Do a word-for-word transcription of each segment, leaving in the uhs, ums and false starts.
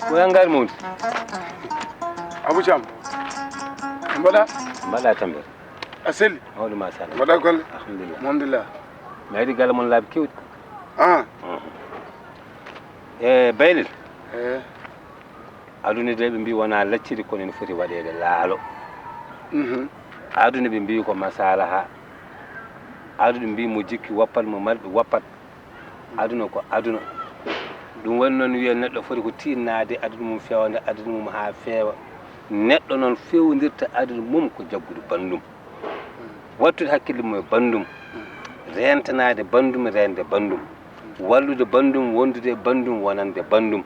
Ko en ngari mawni. Abou Thiam. Mbaɗa? Mbaɗa tambe. A selli? Mawɗo machallah. Mbaɗa golle? Alhamdulillah. Alhamdulillah. Mi ari galle mon laabi kewɗi. Ah. Mhm. E Baylel. Eh. Aduna de ɓe mbi wona lacciri kono ene foti waɗeede laalo. Mhm. Aduna ɓe mbi ko masalaha. Aduna mbi mo jikki woppat mo marɓe woppat. Aduna ko aduna. Ɗum woni noon wiya neɗɗo foti ko tiinnaade aduna mum fewande aduna mum haa feewa. Neɗɗo noon fewndirta aduna mum ko jaggude banndum. Wattude hakkille mum e banndum. Reentanaade banndum, reende banndum. Wallude banndum, wondude e banndum, wonande banndum.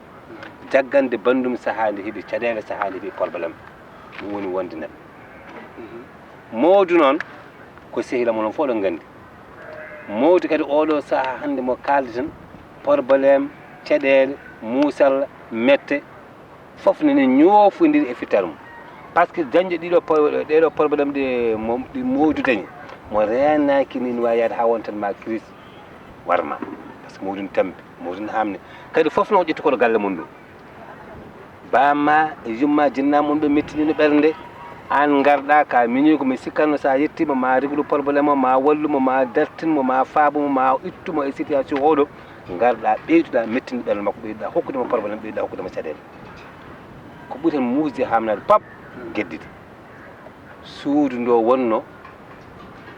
Jaggande banndum sahaa nde heɓi caɗeele, sahaa nde heɓi problème. Ɗum woni wonde neɗɗo. Moodu noon, ko sehila mon fof oɗon nganndi. Moodu kadi oɗo sahaa hannde mo kaaldi tan, problème, caɗeele, muusalla, mette, fof nene ñoofondiri e fittaare mum. Par ce que dañde ɗiɗo po-, ɗeɗo problème ɗe mo, ɗi Moodu dañi, mo reenaaki ni, ne waawi yaade haa wontan ma crise warma. Par ce que Moodu ne tampi, Moodu ne haamni. Kadi fof noon ƴetti koto galle mum ɗum. Bamma e yumma jinna mum ɓe mettinino ɓernde. Aan ngarɗa ka miñi ko mi sikkanno so a yettiima ma réglu problème o, ma wallumo, ma dartinmo, ma faabumo, ma ittumo e situation oɗo. Ngarɗa ɓeyduɗa mettinde ɓernde makko, ɓeyduɗa hokkudemo problème, ɓeyduɗa hokkudemo caɗeele. Ko ɓuri hen muusde hamnade pap, geddidi. Suudu ndo wonno,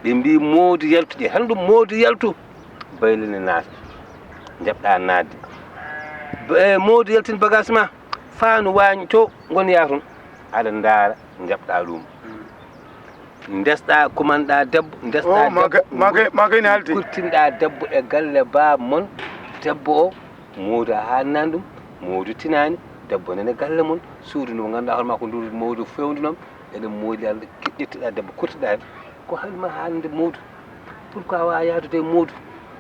ɓe mbi Moodu yaltu, ƴe tan ɗum Moodu yaltu. Baylene naata, jaɓɗa naatde. Ba-, eh, Moodu yaltin bagage ma, faanu waañ to ngon yaa toon, aɗa ndaara, jaɓɗa luumo. Ndesɗa, kumanɗa debbo, ndesɗa Oh, ma debbo, ga-, ma gay-, ma gayni haalde. Kurtinɗa debbo e galle baaba mon, debbo o, Moodu a haannani ɗum, Moodu tinaani, debbo nene galle mon, suudu ndu ngannduɗaa hoore ma ko ndu Moodu fewndunoo, eɗen mooli Allah, ke-, ƴettuɗa debbo, kurtiɗa heen. Ko haɗi ma haalde Moodu? Pourquoi wa yaadude e Moodu?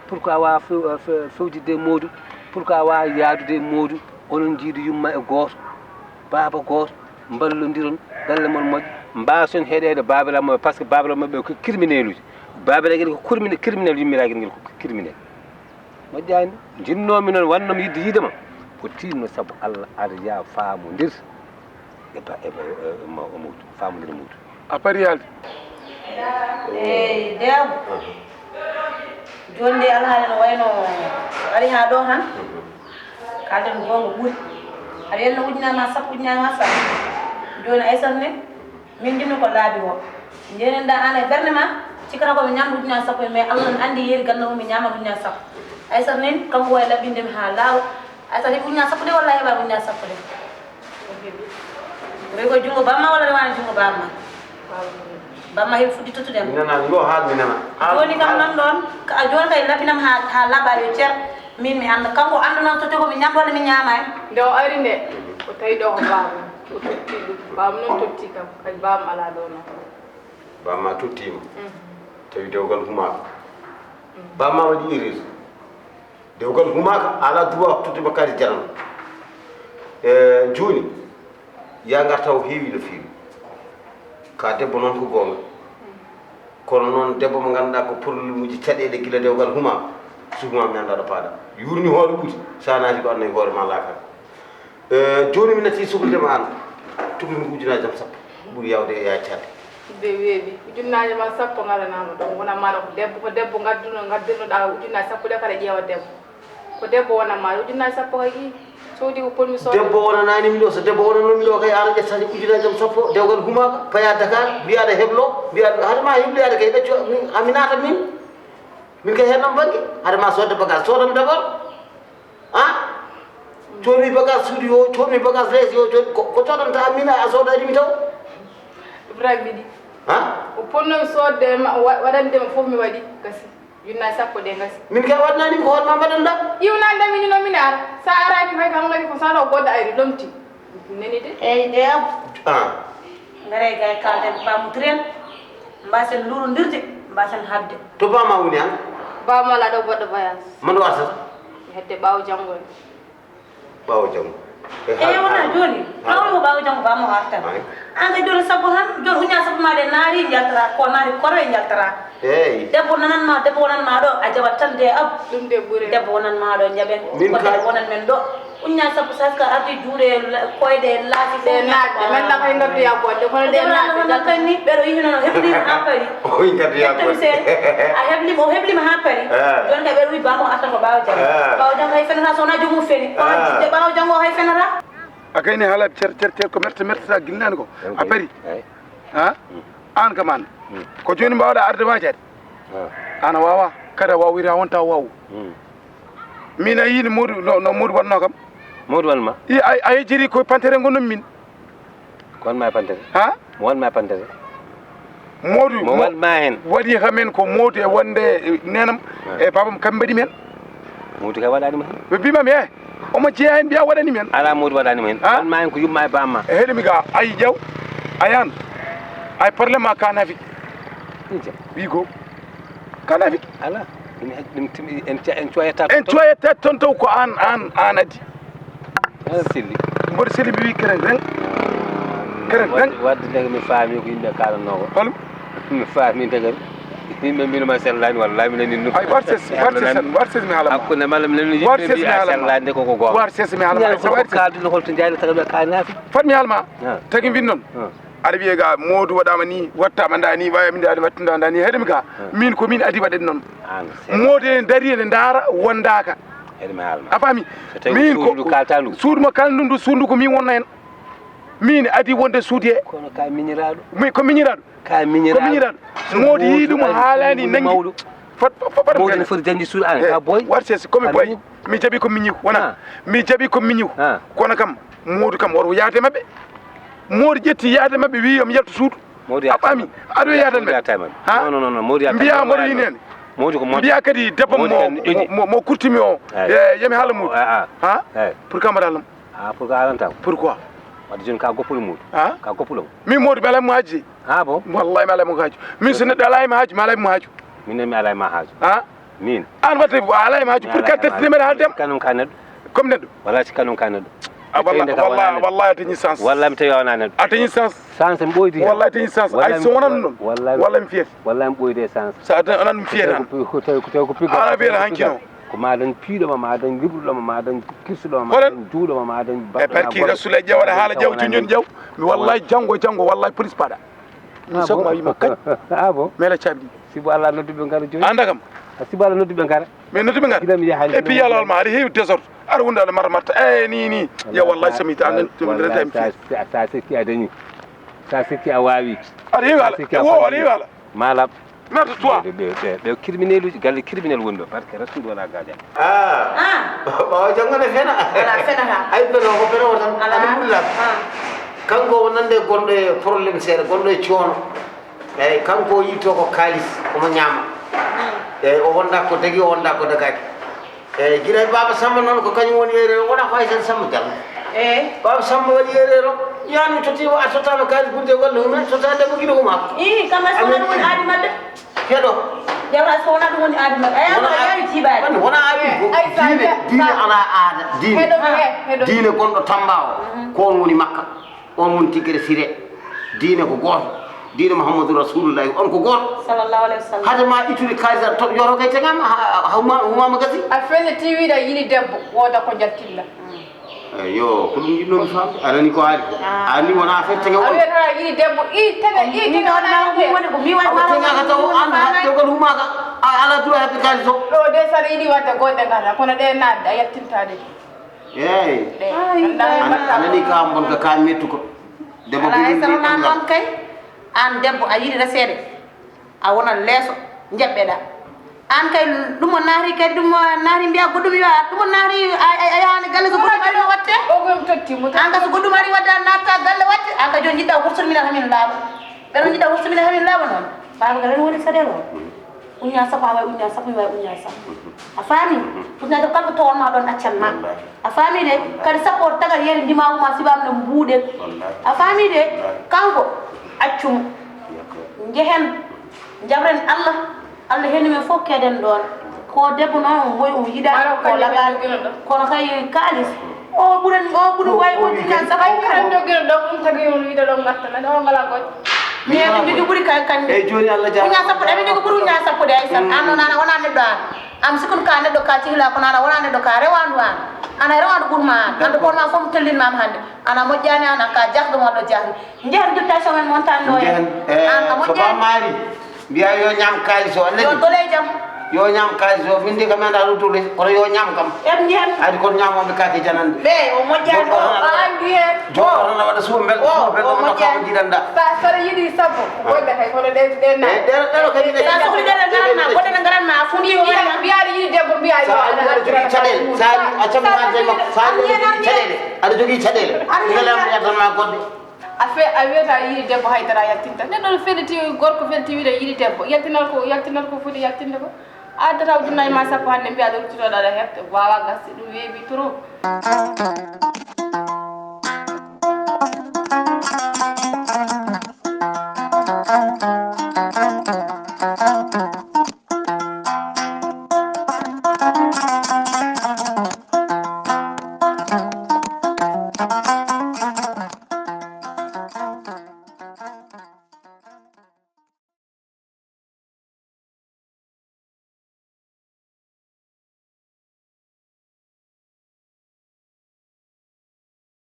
Pourquoi wa few-, fe-, fewjidde e Moodu? Pourquoi wa yaadude e Moodu? Onon njiidu yumma e gooto, baaba gooto, mballondiron, galle mon moƴƴa, mbaason heɗeede baabiraaɓe maɓɓe, par ce que baabiraaɓe maɓɓe ko criminel uji. Baabiraaɓe ko kurmine-, criminel, yummiraaɓe ngel ko criminel. Moƴƴaani. Njinnoomi noon, wannoomi yiɗde yiide ma, ko tiinno sabu Allah, aɗa yaa faamondir e ba-, e ba-, e ma-, e Moodu, faamondir e Moodu. A parii haalde? Eey, Dew. Aha. Jooni de alhaali no wayno ari haa ɗo tan. Mhm. Kaalden goonga ɓuri. Aɗa yelno ujunere ma sappo, ujunere ma sappo. Jooni Aysata ne, min njiɗmi ko laabi o. Njeenen da aan e ɓernde ma, cikkata ko mi ñaamdu ujunere sappo, mais Allah ne anndi yeeri ganda mum mi ñaama ujunere sappo. Aysata ne, kanko wawi laɓɓinde mi haa laaɓa. Aysata heɓi ujunere sappo de walla heɓaani ujunere sappo de? O heɓi. Rewi ko junngo bamma walla rewaani junngo bamma? Bamma heɓi fuɗɗi tottude am. Mi nana, yo haal mi nana. Haal, jooni kam haal. Noon ɗoon, ka, jooni kay laɓɓinam haa, haa laaɓa yo cer. Min mi annda, kanko anndanoo so tawi ko mi ñaamdu walla mi ñaamaani. Nde o ari nde, o tawi ɗo ko baaba mum. O totti ɗum. Baaba mum noon totti kam. Kadi baaba mum alaa ɗo noon. Bamma tottiima. Mhm. Tawi dewgal humaaka. Mhm. Bamma waɗi erreur. Dewgal humaaka, a alaa droit tottude bakkaji janano. E, jooni, ya ngar taw heewi no feewi. Ka debbo noon ko goonga. Kono noon debbo mo ngannduɗaa ko problème uji caɗeele gila dewgal humaaka, so humaaka mi anndaa ɗo paaɗa. Yuurni hoore ɓuri, so a naati ko annay hoore ma laakara. E, jooni mi natti soklude ma aan, toklude ko ujunaaji am sappo, ɓuri yaawde e yaaccaade. Nde weeɓi, ujunaaji ma sappo ngaɗanaama ɗo, wona maɗa ko debbo, ko debbo ngadduno, ngaddirnoɗaa ujunaaji sappo ɗe kala ƴeewa debbo. Ko debbo wona maɗa, ujunaaji sappo kay ɗi, soodi ko ponmi soodde. Debbo wonanaani mi ɗo, so debbo wonanoo mi ɗo kay, aan a ƴettata ujunaaji am sappo, dewgal humaaka, paya Dakar, mbiya aɗa heblo, mbiya hade ma hebloyaade kay, ɗaccu, mi, a mi naata min, min kay hennam bannge, hade ma soodde bagage, soodam d'abord. Ah? Coodmi bagage suudu yo, coodmi bagage lees yo, cood-, ko, ko coodanta am min a soodani mi taw? Ibrahima Bidi. Ah? Ko ponnomi soodde ma, wa-, waɗande ma fof mi waɗi, gasi. Ujunaaji sappo ɗe gasi. Min kay waɗnani ko hoore ma mbaɗanɗa. Iwnande mi ni no min ara. Sa araki fay kam ngari ko salo goɗɗo ayri lomti. Nani de? Eyi, de am. Ah. Ngare gay kalden pamudiren. Mbasen lurondirde, mbasen haɓde. To bama woni han? Bama wala ɗo goɗɗo voyage. Mano wartata? Hedde ɓaawo janngo en. Ɓaawo janngo. E eyi, wona jooni. Ɓaawo ko ɓaawo janngo bama wartan. Ay. An ka jooni sappo han, jooni ujunaaji sappo ma ɗe naari, njaltata, ko naari koro e njaltata. Eyi. Debbo nanan ma, debbo wonan ma ɗo, a jaɓat tan de ab. Ɗum de ɓure. Debbo wonan ma ɗo, jaɓen. Min ko ka debbo wonan men ɗo. Uñña sappo, saska arti juuɗe, la-, koyɗe, laasi, ɗe naatde. Men ɗa kay ngaddoya goɗɗe, kono ɗe naatde. Kay ni, ɓeɗo yihi noon, o heblima haa pari. O yi ngaddoya goɗɗe. Seeɗa. A heblima, o heblima haa pari. Eh. Jooni kay ɓeɗo wi bamo arta ko ɓaawo janngo. Eh. Ɓaawo janngo hay fenata, so wonaa joomum feni. Kono eh. Jidde ɓaawo janngo hay fenata. A kayni haala cer, cer, cer, ko merte, mertata gilnaani ko. A pari. Eyi. Ha? Mm. Aan kam aan. Mm. Ko jooni mbaawɗa arde waajaade. Ah. Aan a waawaa. Kadi a waawira wonta waawu. Mm. Min a yiini Moodu no, no Moodu waɗnoo kam? Moodu waɗ ma? I, a, a yejjiri ko pantere ngonɗon min. Ko waɗ ma e pantere? Ha? Mo waɗ ma e pantere? Moodu mo waɗ ma heen? Waɗi kam en ko Moodu e wonde e neenam e baabam kam mbaɗi men. Moodu kay waɗaani mo heen. Ɓe mbiima mi, eh, omo jeyaa heen mbiya waɗani men. Alaa Moodu waɗaani mo heen. Ha? Waɗ ma heen ko yumma e bamma. E heɗimi ga, ayi ƴeew, ayan, ay problème ma ka nafi. Inja. Wi go. Ka nafi. Alaa. Ɗum he-, ɗum timi-, en ca-, en coyata en toon. Coyata toon taw ko aan, aan, aan addi. Aɗa selli. Mboɗo selli, mi wi keren reng. Keren reng. Wadde, wadde daga mi faami ko yimɓe kaalatnoo ko. Hol? Mi faami daga yimɓe mbino ma sellaani, wallaahi mi nani num. Ay, war ses, war ses, war ses mi haala ma. Hakkunde malla mi nani yimɓe mbi a sellaani de koko goonga. War ses mi haala ma. Ay, so ko kaalduno hol to njaali taga ɓe ka nafi. Fat mi haala ma. Ah. Tagi mbin noon. Ah. Aɗa wiye ga Moodu waɗama ni, wattama nda ni, wawi min nda ni, wattinda nda ni, heɗemi ga. Ah. Min ko min adi waɗen noon. Moodu ene dari ene ndaara wondaka. A faami? Min ko suudu mo kalndun ndu suudu ko min wonna hen. Min adi wonde suudu he. Kono ka miñiraaɗo. Mi ko miñiraaɗo. Ka miñiraaɗo. Ko miñiraaɗo. Moodu yii ɗum haalani nangi. Fat, fat, fat. Moodu ne foti dañde suudu an ka boy. War ses ko mi boy. Mi jaɓi ko miñi wona. Ah. Mi jaɓi ko miñi. Ah. Kono kam Moodu kam oto yaade maɓɓe. Moodu ƴetti yaade maɓɓe wi yo mi yaltu suudu. Moodu a faami? Aɗa yaade maɓɓe. Ha? Non, non, non, Moodu yaade. Mbiya mboɗo yini hen. Moodu ko Moodu. Mbiya kadi debbo mo, mo, mo kurtimi o. Eh, yami haala Moodu. Ha? Pour que mbaɗa lam. Ah, pour que alanta ko. Pourquoi? Wadde joni ka goppuɗo Moodu. Ha? Ka goppuɗo mo. Min Moodu mi alay mo haaju. Ah bon? Wallahi mi alay mo haaju. Min so neɗɗo alay mo haaju, mi alay mo haaju. Min mi alay ma haaju. Ha? Min. An wadde a alay ma haaju pour que testi numéro haalde am. Kanum ka neɗɗo. Comme neɗɗo. Wala si kanum ka neɗɗo. Ah, wallahi, wallahi a dañi chance. Wallahi mi tawi a wona neɗɗo. A dañi chance. Chance mi ɓoydi. Wallahi a dañi chance. Ay so wonan noon. Wallahi mi fiyat. Wallahi mi ɓoydi e chance. Sa tan onan mi fiyat. Ko tawi ko tawi ko piga. Ala fiyat hankino. Ko ma dañ piiɗo ma, ma dañ liɓruɗo ma, ma dañ kirsuɗo ma, ma dañ juuɗo ma, ma dañ. E barki Rasul e ƴewaɗa haala jaw cuñon jaw. Mi wallahi janngo janngo wallahi police paɗa. Mi sokma wima kañ. Ah bon? Mela caɓi. Sibu Allah nodduɓe ngara jooni. Anda kam. A sibu Allah nodduɓe ngara. Mais nodduɓe ngara. Giɗam yaha. Et puis yalol ma aɗa heewi désordre. Aɗa wunda aɗa marta marta. Eh ni ni. Ya wallahi samita an. Sa sikki a dañi. Sa sikki a wawi. Aɗa heewi ala. Wo aɗa heewi ala. Malab. Merde toi. Ɓe ɓe ɓe criminel uji galle criminel woni ɗo parce que rasul wona gaja. Ah. Ɓawa janngo ne fena. Ala fena ha. Ay beno ko beno tan. Ala mulla. Kanko wonande gonɗo e problème seeɗa gonɗo e coono. Eyyi kanko o yiyto ko kaalis omo ñaama. Eyyi o wonda ko dagi o wonda ko dagaki. Eyyi gila e baaba samba noon ko kañum woni erreur wona ko aysan samba jalla. Eyyi baaba samba waɗi erreur o. Yaani totti o a tottama kaalis gudde walla humen totta debbo giɗo huma. Ii kam ay so wona ɗum woni aadi maɓɓe. Heɗo. Jawra so wona ɗum woni aadi maɓɓe aya wona yawi jiibaade. Wona aadi ko diine diine ala aada diine. Diine gonɗo tamba o ko on woni makka. On woni tiggere sire. Diine ko gooto. Diine Muhammadu Rasulullahi on ko gooto. Sallallahu alaihi wasallam. Hade ma itude kaalis aɗa toɗo yoro kay tegama huma huma ma gasi. A fele tiwiɗa yiɗi debbo woda ko jattilla. Eyo ko ɗum yiɗnomi famde a nani ko haali. A anni wona affaire tege on. A wiyata a yiɗi debbo i tege i tege wona. Woni ko mi woni ma ko tegaka taw an jogal humaka. A ala droit hebde kaalis o. Ɗo de saɗa yiɗi wadde goɗɗe gata kono ɗe nadde a yettinta de. Eeyi. A nanii ka am bonka ka mettu ko. Debbo buy ɗum ɗum ɗum kay. Aan debbo a yiɗi reseede a wonat leeso njaɓɓeɗaa. Aan kay ɗum o naati kadi ɗum o naati mbiya goɗɗum yo ɗum o naati a yaani galle so goɗɗum ari no watte. Aan ka so goɗɗum ari wadde a natta galle watte aan ka jooni jiɗɗa wursude minen hamin laaɓa. Ɓeɗon jiɗɗa wursude minen hamin laaɓa noon. Baaba ka tan woni saɗeer o. Uñña sappo a wawi uñña sappo mi wawi uñña sappo. A faami? Uñña sappo kala ko towanma ɗon accan ma. A faami de kadi sappo o tagal yeeri ndimagu ma sibam no mbuuɗen. A faami de kanko accumo. Njehen njabren Allah. Allah heni men fof keɗen ɗon. Ko debbo noon moy um yiɗa ko lagal kono kay kaalis o ɓuran o ɓuri wawi o uñña sappo. Kay ɓuran doggino ɗon um tagi on wiɗa ɗon garta men o ngala goy. Mi heɓi jogi ɓuri kay kanni. Eyyi joni Allah jaaraama. Uña sappo ɗe mi jogi ɓuri uña sappo ɗe ay sat an noon ana wona neɗɗo an. Am sikun ka neɗɗo ka cihla kono ana wona neɗɗo ka rewandu an. Ana rewaɗo ɓurma an ande kono ma fof mi tellinmama hannde. Ana moƴƴani an aka jahɗo mo Allah jahɗo. Njehen jotta semaine montan ɗo en. An a moƴƴani. Mbiya yo ñaam kaalis o annani. Yo dole jam. Yo ñaam kaalis o min de kam mi annda ɗo dole kono yo ñaam kam. Ƴam njehen. Adi kono ñaamoɓe kaake janande. Ɓe o moƴƴani o andi hen. Joɗɗo tan waɗa suuɓe mbel suuɓe mbel ɗo makkaɓe jiɗanɗa. Sa saɗa yiɗi sabbo. Golle kay kono ɗe ɗe na. Ɗeɗo ɗeɗo kadi ɗe. Sa sohli ɗeɗo garanma goɗɗe ɗe garanma a fundi mbiya mbiya aɗa yiɗi debbo mbiya yo. Sa aɗa jogui caɗele sa a caɓi haalde makko sa aɗa jogui caɗele aɗa jogui caɗele. Ina lewna yaddanma goɗɗe. A fe a wiyata a yiɗi debbo haydara a yaltinta neɗɗo no feliti gorko feliti wiɗa yiɗi debbo yaltinata ko yaltinata ko foti yaltinde ko. A addata ujunnaji ma sappo hannde mbiya aɗa ruttitoɗo aɗa hefta wawa gasde ɗum weeɓi trop.